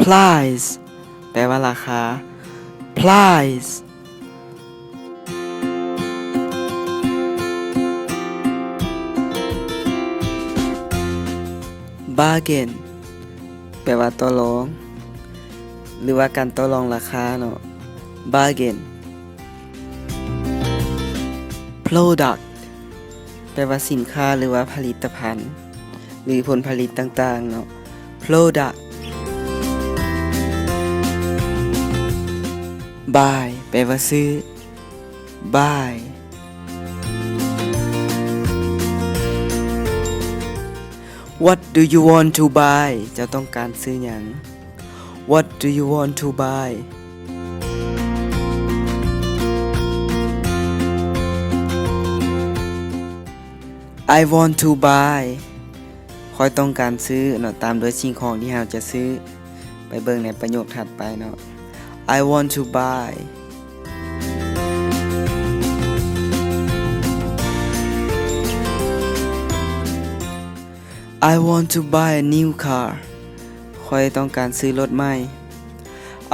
Price ແປວ່າລາຄາ. Price. Bargain ແປວ່າຕໍ່ລອງ ຫຼືວ່າການຕໍ່ລອງລາຄາເນາະ. Bargain. Product ແປວ່າສິນຄ້າ ຫຼືວ່າຜະລິດຕະພັນ ຫຼືຜົນຜະລິດຕ່າງໆເນາະ. Product. Buy ແປວ່າຊື້. Buy. What do you want to buy? ເຈົ້າຕ້ອງການຊື້ຫຍັງ? What do you want to buy? I want to buy. ຂ້ອຍຕ້ອງການຊື້ເນາະ ຕາມດ້ວຍສິ່ງຂອງທີ່ເຮົາຈະຊື້. ໄປເບິ່ງໃນປະໂຫຍກຖັດໄປເນາະ. I want to buy. I want to buy a new car. ຂ້ອຍຕ້ອງການຊື້ລົດໃໝ່.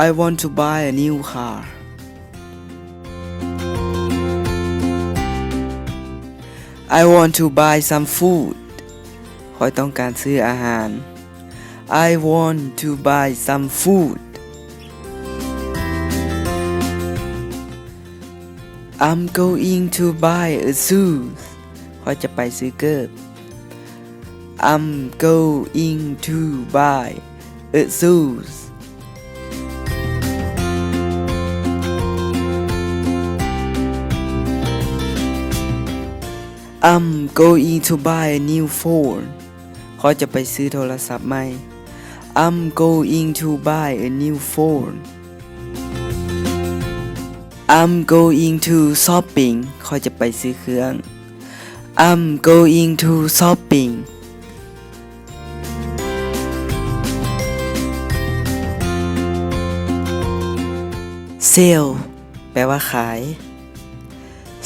I want to buy a new car. I want to buy some food. ຂ້ອຍຕ້ອງການຊື້ອາຫານ. I want to buy some food. I'm going to buy a shoes. ຂ້ອຍຈະໄປຊື້ເກີບ. I'm going to buy a shoes. I'm going to buy a new phone. ຂ້ອຍຈະໄປຊື້ໂທລະສັບໃໝ່. I'm going to buy a new phone. I'm going to shopping. ຂ້ອຍຈະໄປຊື້ເຄື່ອງ. I'm going to shopping. Sell ແປວ່າຂາຍ.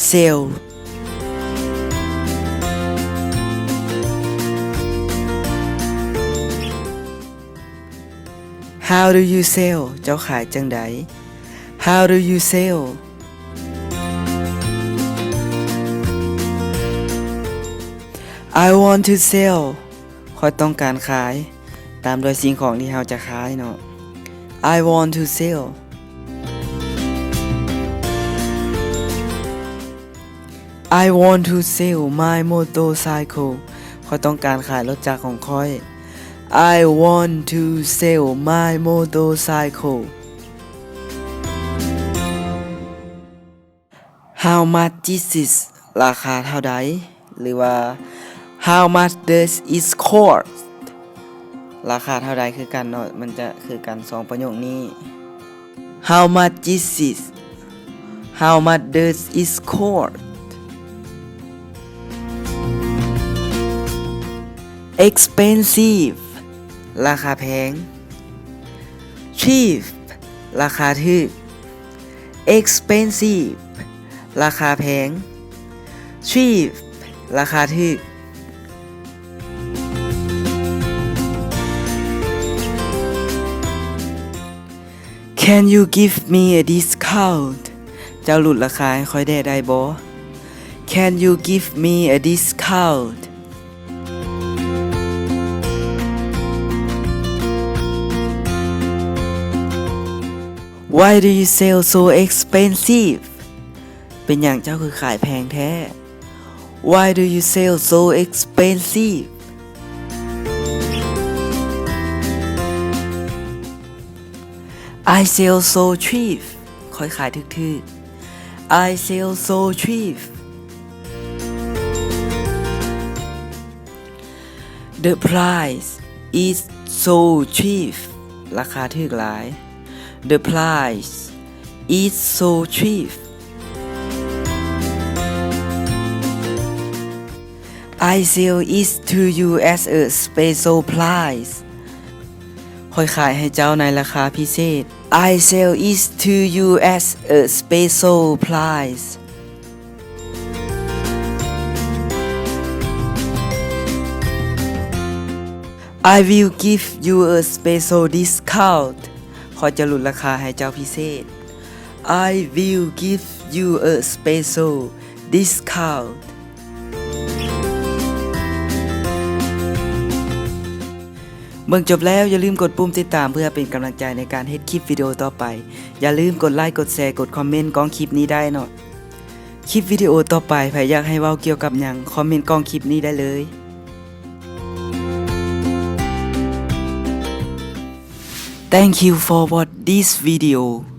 Sell. How do you sell? ເຈົ້າຂາຍຈັ່ງໃດ? How do you sell? I want to sell. ຂ້ອຍຕ້ອງການຂາຍ ຕາມດ້ວຍສິ່ງຂອງທີ່ເຮົາຈະຂາຍເນາະ. I want to sell. I want to sell my motorcycle. ຂ້ອຍຕ້ອງການຂາຍລົດຈັກຂອງຂ້ອຍ. I want to sell my motorcycle. How much is this? ລາຄາເທົ່າໃດ? ຫຼືວ່າ How much does it cost? ລາຄາເທົ່າໃດຄືກັນເນາະ, ມັນຈະຄືກັນສອງປະໂຫຍກນີ້. How much is this? How much does it cost? Expensive. ລາຄາແພງ. Cheap. ລາຄາຖືກ. Expensive. ລາຄາແພງ. Cheap. ລາຄາຖືກ. Can you give me a discount? ເຈົ້າຫຼຸດລາຄາໃຫ້ຂ້ອຍແດ່ໄດ້ບໍ່? Can you give me a discount? Why do you sell so expensive? ເປັນຫຍັງເຈົ້າຄືຂາຍແພງແທ້? Why do you sell so expensive? I sell so cheap. ຂ້ອຍຂາຍຖືກໆ. I sell so cheap. The price is so cheap. ລາຄາຖືກຫຼາຍ. The price is so cheap. I sell it to you as a special price. ຂ້ອຍຂາຍໃຫ້ເຈົ້າໃນລາຄາພິເສດ. I sell it to you as a special price. I will give you a special discount. ຂ້ອຍຈະຫຼຸດລາຄາໃຫ້ເຈົ້າພິເສດ. I will give you a special discount. ເບິ່ງຈົບແລ້ວ ຢ່າລືມກົດປຸ່ມຕິດຕາມເພື່ອເປັນກຳລັງໃຈໃນການເຮັດຄລິບວິດີໂອຕໍ່ໄປ. ຢ່າລືມກົດໄລ, ກົດແຊ, ກົດຄອມເມັນກ້ອງຄລິບນີ້ໄດ້ເນາະ. ຄລິບວິດີໂອຕໍ່ໄປ ໃຜຢາກໃຫ້ເວົ້າກ່ຽວກັບຫຍັງ ຄອມເມັນກ້ອງຄລິບນີ້ໄດ້ເລີຍ. Thank you for watch this video.